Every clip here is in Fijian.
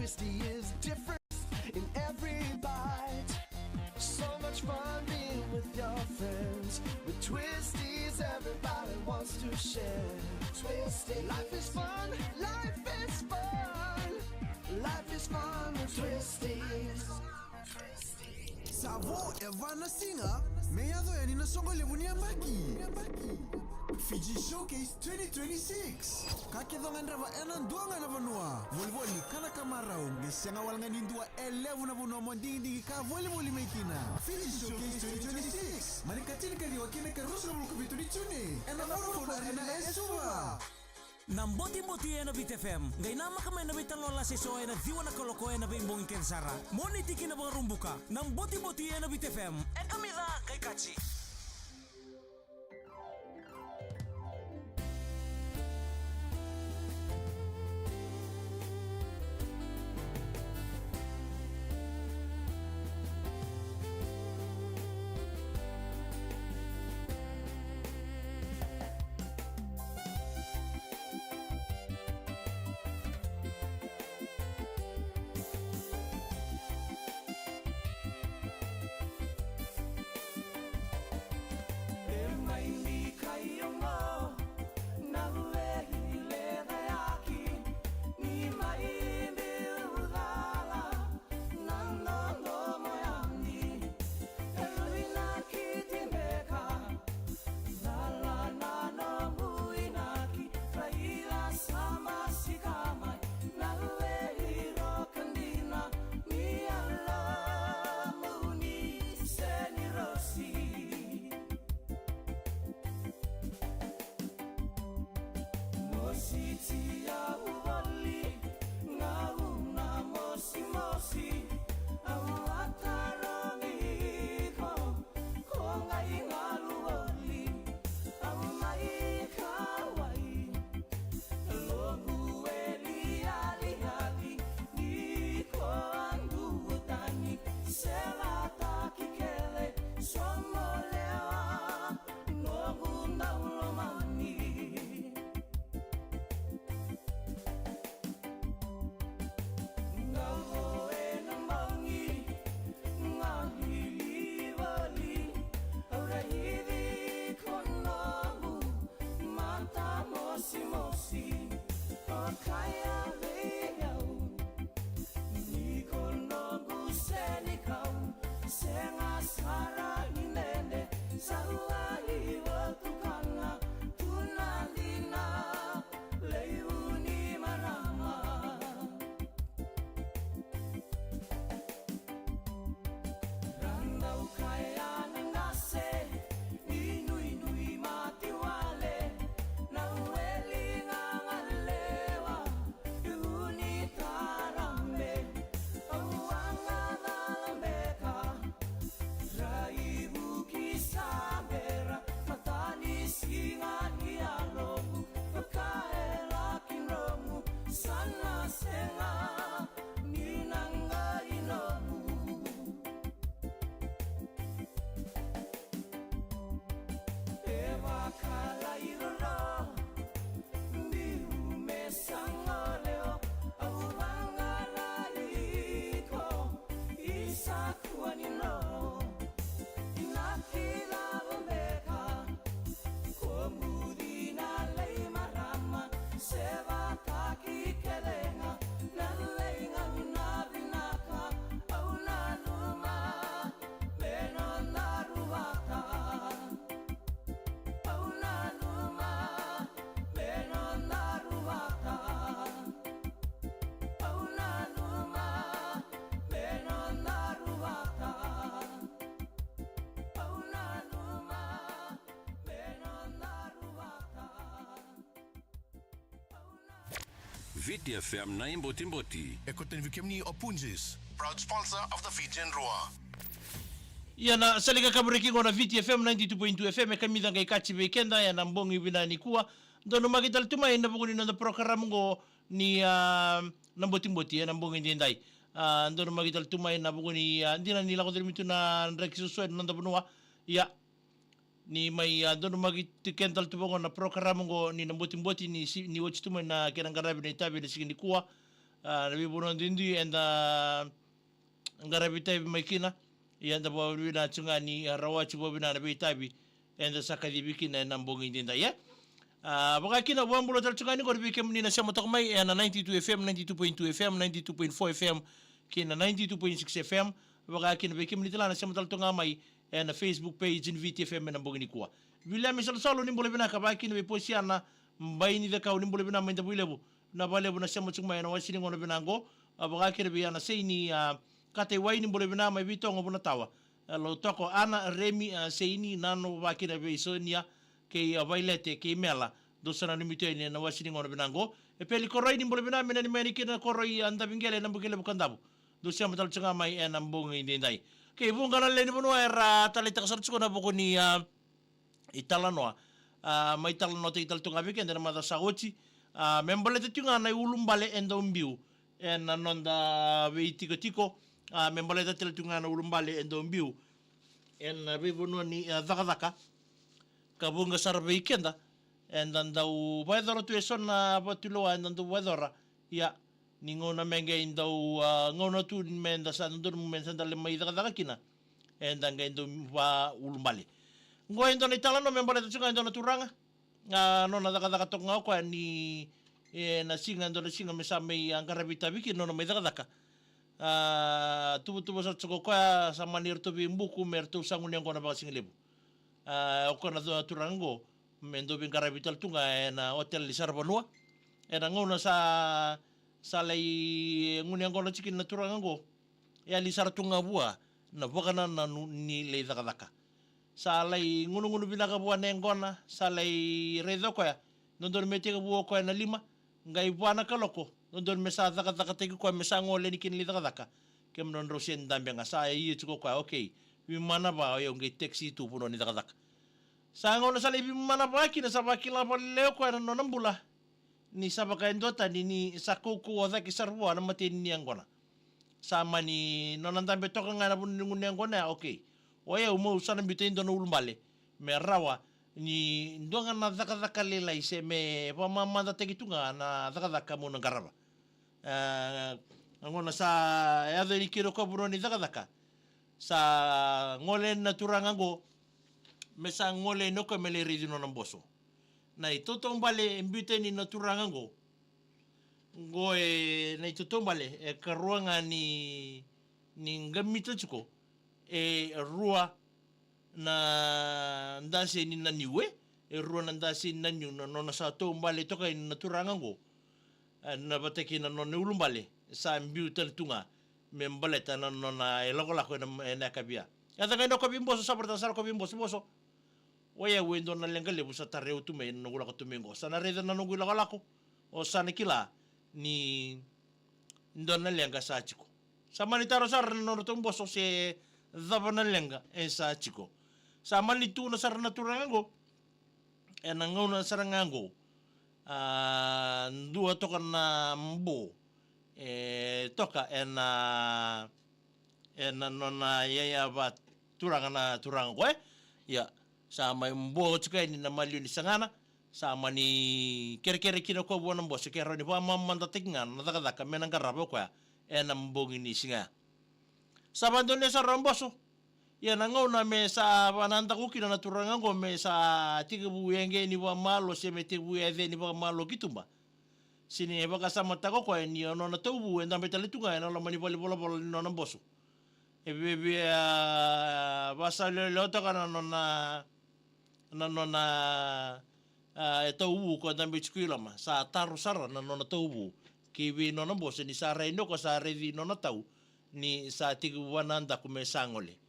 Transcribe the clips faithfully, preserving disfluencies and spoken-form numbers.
Twisty is different in every bite. So much fun being with your friends. With Twisties, everybody wants to share. Twisty. Life is fun, life is fun. Life is fun with Twisties. Sa vo e va na siga me yaco yani na soqo levu ni yabaki. Fiji Showcase twenty twenty-six. Ka kece o gadreva ena dua ga na vanua. Volivoli, kana ka marau, qai sega wale ga ni dua, e levu na vanua mo digidigi ka volivoli mai kina. Fiji Showcase twenty twenty-six. Mai na ikatinikarua ki na ikaruasagavulu ka vitu ni June ena Vodafone Arena e Suva. Na Botiboti ena Viti F M. Qai namaka mai na veitalanoa lase eso ena ciwa na kaloko ena veibogi kece sara. Moniti ki na Vakaraubuka. Na Botiboti ena Viti F M. E kamica qai kaci. Viti F M na iBotiboti. E kauta yani vei kemuni o Punjas, proud sponsor of the Fijian Drua. Ia na sala ni kakaburaki qo na Viti F M ninety-two point two F M, e kamica qai kaci vei keda ena bogi vinaka nikua. Donumaki tale tu mai na vuku ni noda porokaramu qo ni, a, na Botiboti ena bogi edaidai. A, donumaki tale tu mai na vuku ni, a, dina ni lako curumi tu na draki soso ena noda vanua. Ia, ni mai, a, donumaki tu keda tale tu vaqo na porokaramu qo ni na Botiboti ni si-, ni oti tu mai na kena qaravi na itavi ena siga nikua. A, na veivanua duidui eda qaravi itavi mai kina. Ia eda vakavinavinaka tiko ga ni, a, rawa tiko vakavinavinaka na veitavi eda sa kacivi kina ena bogi edaidai, e. A, vaka kina, vakabula tale tiko ga ni qori vei kemuni na sema toka mai ena ninety-two F M, ninety-two point two F M, ninety-two point four F M, kei na ninety-two point six F M. Vaka kina vei kemuni tale na sema tale toka ga mai ena Facebook page ni Viti F M ena bogi nikua. Viliami Salusalu, ni bula vinaka. Vaka kina vei Posiana Baini Cakau, ni bula vinaka mai Davuilevu. Na vakalevu na sema tiko mai ena wase ni gauna vinaka qo. A, vaka kina vei Ana Seini, a, Kataiwai, ni bula vinaka mai Vitogo, Vunatawa. A, Lautoko Ana, Remi, a, Seini, Nano, vaka kina vei Sonia kei, a, Vailete kei Mela. Dou sa nanumi tu yani ena wase ni gauna vinaka qo. E Peli Koroi, ni bula vinaka, me nanumi yani kina na koroi, a, Daviqele, Nabukelevu, Kadavu. Dou sema tale tiko ga mai ena bogi edaidai. Kei vuqa na lewe ni vanua era taleitaka sara tiko na vuku ni, a, italanoa. A, mai talanoataki tale tu ga vei keda ena macawa sa oti. A, me baleta tiko ga na iulubale e dau biu ena noda veitikotiko. A, me baleta tale tu ga na ulubale e dau biu ena veivanua ni, a, cakacaka. Ka vuqa sara vei keda, eda dau vakayacora tu eso na vatulewa, eda dau vakayacora. Ia, ni gauna me qai dau, a, gauna tu ni meda sa dodonu meda sa dau lai mai cakacaka kina, eda qai dau vaulubale. Qo e dua na italanoa me baleta tiko ga e dua na turaga. A, nona cakacaka toka ga o koya ni, e, na siga, e dua na siga me sa mai, a, qaravi itavi kina nona mai cakacaka. A, tuvatuva sara tiko o koya, sa mani ratou veibuku me ratou sa gunu yaqona vakasigalevu. A, o koya na tu-, turaga qo, me dau veiqaravi tale tu ga ena hotel ni saravanua. Ena gauna sa, sa lai gunu yaqona tiko kina na turaga qo, e yali sara tu ga vua na vakanananu ni lai cakacaka. Sa lai gunugunu vinaka vua na yaqona, sa lai raica o koya, dodonu me tekivu o koya na lima, qai va na kaloko, dodonu me sa cakacakataki koya, me sa gole yani kina lai cakacaka. Kemudou drau se dabe ga, sa ia tiko o koya, okay. Veimama va, o yau qai taxi tu vanua ni cakacaka. Sa gauna sa lai veimama va kina, sa vakila vakalailai o koya na nona bula. Ni sa vaka e dua tani ni sa kaukauwa cake sara vua na mateni ni yaqona. Sa mani nona dabe toka ga ena vanua ni gunu yaqona ya, okay. O yau meu sa na biuta e dua na ulubale me rawa ni dua ga na cakacaka lailai se me vakamamadataki tu ga na cakacaka meu na qarava. E, na gauna sa yaco yani kina o koya vanua ni cakacaka, sa gole yani na turaga qo, me sa gole yani o koya me lai raici nona boso. Na itautaubale e biuta yani na turaga qo, qo e na itautaubale e karua ga ni, ni qamita tiko, e rua na dase ni na niu, e, e rua na dase ni na niu na nona sa taubale toka yani na turaga qo. E, na vata kei na nona ulubale sa biu tale tu ga me baleta na nona ilakolako ena, ena yakavi ya. Yaco ga yani o koya vei boso, sa vakaraitaka sara o koya vei boso, boso, o yau e dua na leqa levu sa tara au tu mai ena noqu lako tu mai qo. Sa na raica na noqu ilakolako, o sa na kila ni dua na leqa sa tiko. Sa mani taro sara na nodratou boso se cava na leqa e sa tiko. Sa mani tukuna sara na turaga qo, ena gauna sara ga qo, a, dua toka na bo e toka ena, ena nona yaya vaturaga na turaga qo, e. Ia, sa mai bo tiko yani na maliwa ni sagana, sa mani kerekere kina o koya vua na boso ke rawa ni vakamamadataki ga na cakacaka me na qarava o koya ena bogi ni siga ya. Sa vakadonuya sara o boso. Ia na gauna me sa vakanadaku kina na turaga qo me sa tekivu yaqeni vakamalua se me tekivu yaceni vakamalua ki tuba, sega ni vakasamataka o koya ni o nona tauvu e dabe tale tu ga ena loma ni valenivolavola ni nona boso. E viavia vakasalewa toka na nona, na nona, a, e tauvu ko dabe tiko i loma. Sa taro sara na nona tauvu ki vei nona boso ni sa rai ni o koya sa raici nona tau ni sa tekivu vakanadaku me sa gole.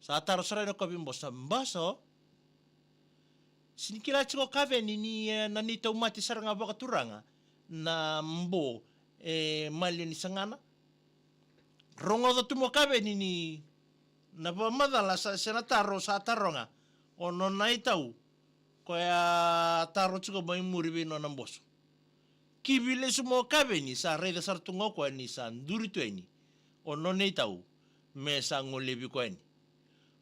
Sa taro sara yani o koya vei boso, boso, sega ni kila tiko o Kaveni ni, e, na neitau mate sara ga vakaturaga na bo e maliwa ni sagana? Rogoca tu mo Kaveni ni na vakamacala sa, se na taro sa taroga o nona itau, koya taro tiko mai muri vei nona boso. Kivi lesu mo Kaveni, sa raica sara tu ga o koya ni sa duri tu yani o nona itau me sa golevi koya yani.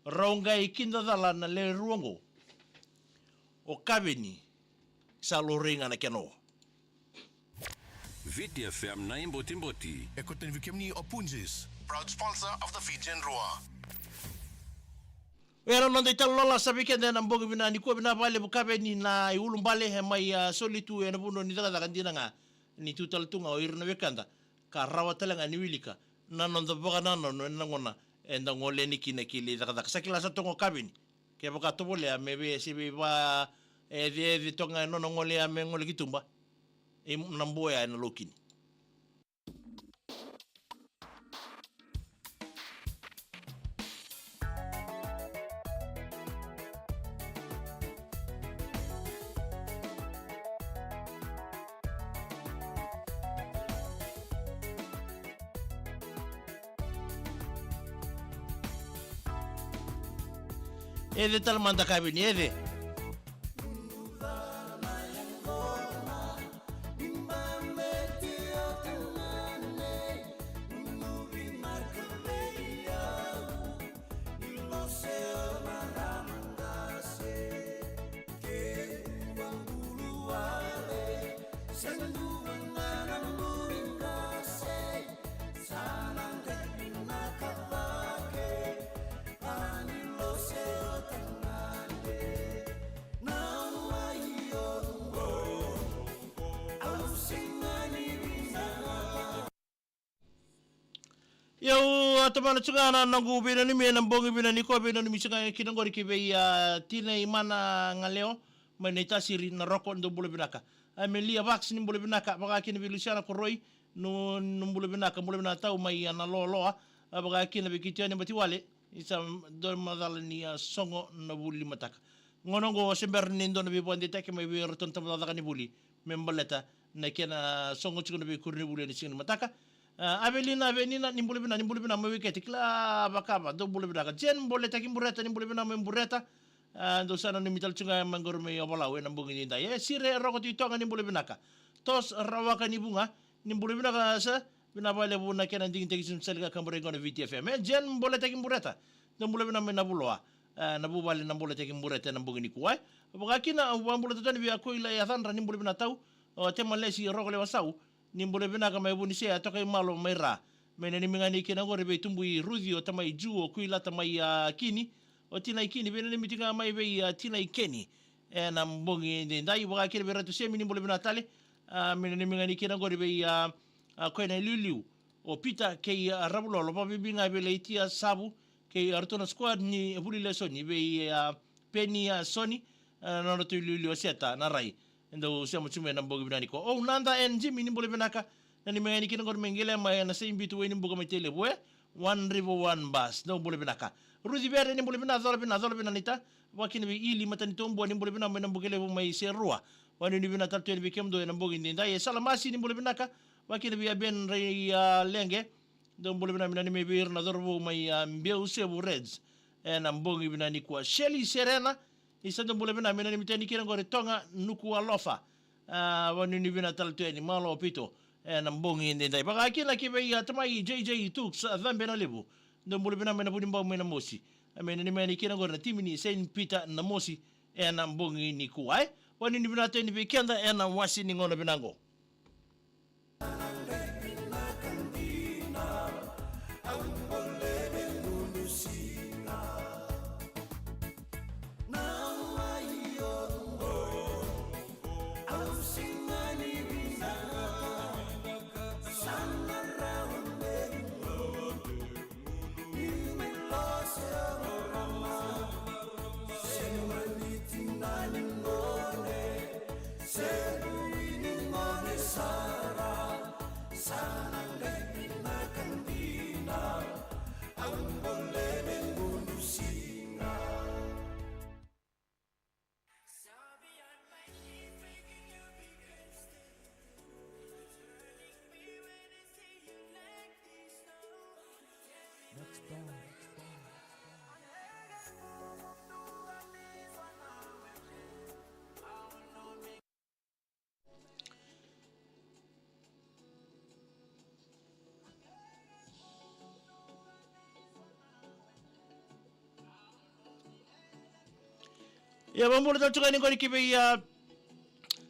Rau qai kidacala na lewe rua oqo. O Kaveni sa laurai ga na kena o. Viti F M na iBotiboti. E koto ni vei kemuni o Punjas, proud sponsor of the Fijian Drua. Era noda italo lala sa vei keda ena bogi vinaka nikua, vinaka vakalevu Kaveni na iulubale e mai a soli tu ena vanua ni cakacaka dina ga. Ni tu tale tu ga o ira na wekada ka rawa tale ga ni wilika na noda vakanananu ena gauna eda gole yani kina ki lai cakacaka. Sa kila sa toka o Kaveni. Kevaka tovolea me vei se vei va e cece toka ga e nona gole ya me gole ki tuba. E na boya ena lokini. Ece tale mada Kaveni, ece. Ia au a tomana tiko ga na noqu veinanumi ena bogi vinaka nikua, veinanumi tiko ga kina oqori ki vei a Tinai Mana Galeo mai Naitasiri, na Roko, dou bula vinaka. A Melia Vax, ni bula vinaka, vaka kina vei Lusiana Koroi, nu, nu bula vinaka, bula vinaka tau mai a Naloloa, a vaka kina vei Kitiani Batiwale, isa dua macala ni a sogo na vuli mataka. Gauna oqo se bera ni dua na veivakadeitaki mai vei iratou na tabacakacaka ni vuli me baleta na kena sogo tiko na veikoro ni vuli ena siga ni mataka. A, Avelina, Avelina, ni bula vinaka, ni bula vinaka mai Wekete, kila vakava, dou bula vinaka. Jen Boletaki Bureta, ni bula vinaka mai Bureta. A, dou sa nanumi tale tiko ga mai qori mai Ovalau ena bogi ni dai. E, Sire Roko Titoga, ni bula vinaka. Tos Rawaka ni Vuga, ni bula vinaka sa, vinaka vakalevu na kena digitaki tiko sa lika kaburaki qo na Viti F M. E, Jen Boletaki Bureta, dou bula vinaka mai Navuloa. E, na vuvale na Boletaki Bureta ena bogi nikua. E, vaka kina, au vakabula totoni vei a Koila Yacadra, ni bula vinaka tau. O Temalesi Roko Lewasau, ni bula vinaka mai Vunisea, Tokaimalo mai Ra. Me nanumi ga ni kina oqori vei Tubui Ruci, o tamai Ju, o Kuila tamai a Kini, o tinai Kini, veinanumi tiko ga mai vei a tinai Keni. Ena bogi ni dai, vaka kina vei Ratu Semi, ni bula vinaka tale. A, me nanumi ga ni kina oqori vei a, a, koya na iliuliu o Pita kei a Ravulolo, vakabibi ga vei Laitia Savu kei a ratou na squad ni vuli lesoni, vei a Peni a Soni, a, na nodratou iliuliu o Seta na Rai. Dou sema tu mai ena bogi vinaka nikua. O Nada and Jimmy, ni bula vinaka. Nanumi ga ni kina oqori mai Qilema ena Saibitu, Wainibuka mai Tailevu, e? One River, One Bus. Dou bula vinaka. Ruci Vere, ni bula vinaka, cola vinaka, cola vinaka naita. Vaka kina vei Ili Matanitobua, ni bula vinaka mai Nabukelevu mai Serua. Vakanuinui vinaka tale tu yani vei kemudou ena bogi ni dai. E Salamasi, ni bula vinaka. Vaka kina vei a Ben Rai a Lege. Dou bula vinaka, me nanumi vei ira na cauravou mai a Beusevu Reds ena bogi vinaka nikua. Shelley Serena, ni sa dou bula vinaka, me nanumi tale ni kina oqori Toga Nukualofa. A, vakanuinui vinaka tale tu yani, malo opito ena bogi ni dai. Vaka kina ki vei a tamai J J Tux, a, Cabe Nalevu. Dou bula vinaka mai na Vunibau mai Namosi. A, me nanumi yani kina oqori na timi ni Saint Peter Namosi ena bogi nikua, e? Vakanuinui vinaka tu yani vei keda ena wase ni gauna vinaka oqo. Ia, vakabula tale tu ga yani qori ki vei, a,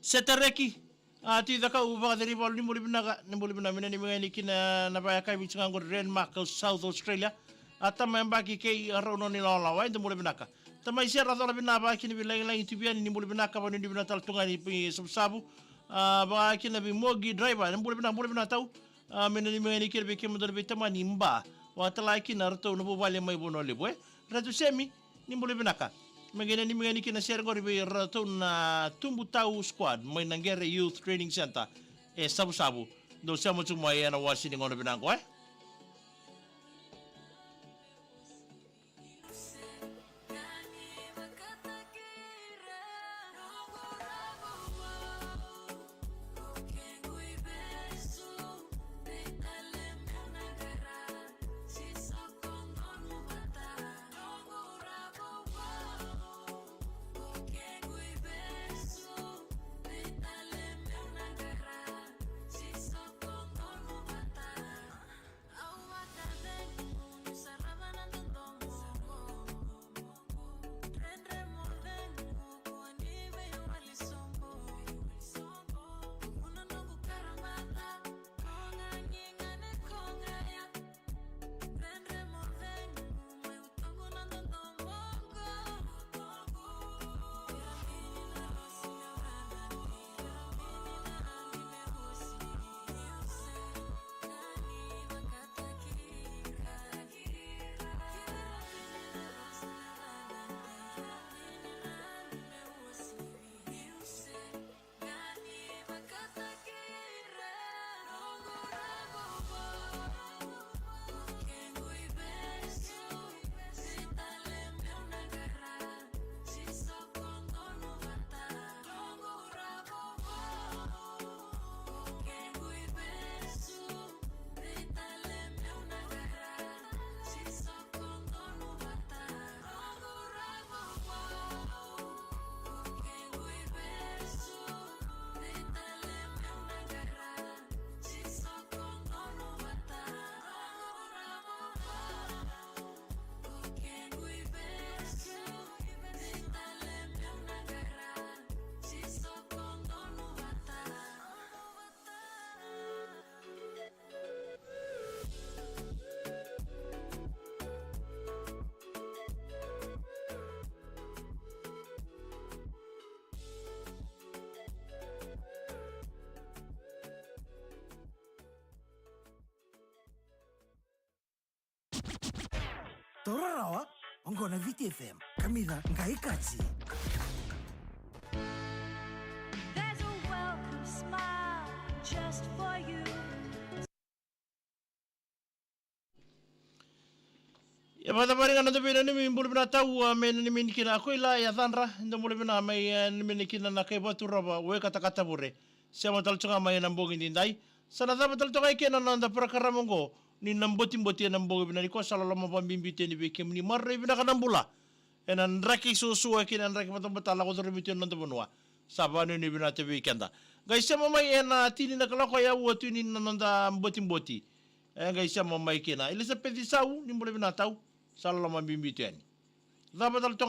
Setareki, A Tui Cakau Vakacerivalu, ni bula vinaka, ni bula vinaka, me nanumi ga yani kina na vakayakavi tiko ga qori Renmark, South Australia. A tama yabaki kei a rau nona ilawalawa, e, ni bula vinaka. Tamai Sera Cola, vinaka vakakina vei Lagilagi Tuvi yani, ni bula vinaka, vakanuinui vinaka tale tu ga yani vei Savusavu. A, vakakina vei Mogi Driver, ni bula vinaka, bula vinaka tau. A, me nanumi ga yani kina vei kemudou na veitamani Ba. Vakatale ga kina ratou na vuvale mai Vanua Levu, e. Ratu Semi, ni bula vinaka. Me qai nanumi ga yani kina sere qori vei ratou na Tubu Tau Squad mai na Qere Youth Training Centre e Savusavu. Dou sema tu mai ena wasi ni gauna vinaka qo, e. Taura rawa, oqo na Viti F M, kamica qai kaci. There's a welcome smile just for you. E vakacavari ga na noda veinanumi, bula vinaka tau, a, me nanumi ni kina a koila, e a cadra, da bula vinaka mai, e, nanumi ni kina na kai vatu rova, we katakata vure. Sema tale tu ga mai ena bogi nidai. Sa na cava tale toka i kena na noda parakaramu oqo ni na botiboti ena bogi vinaka nikua, sa loloma vakabibi tu yani vei kemuni, maroroi vinaka na bula. Ena draki suasua kei na draki batabata lako curumi tu ena noda vanua. Sa vakanuinui vinaka tu vei keda. Qai sema mai ena tini na kaloko e a ua tu yani na noda botiboti. E qai sema mai kina Elisapeci Sau, ni bula vinaka tau. Sa loloma bibi tu yani. Cava tale toka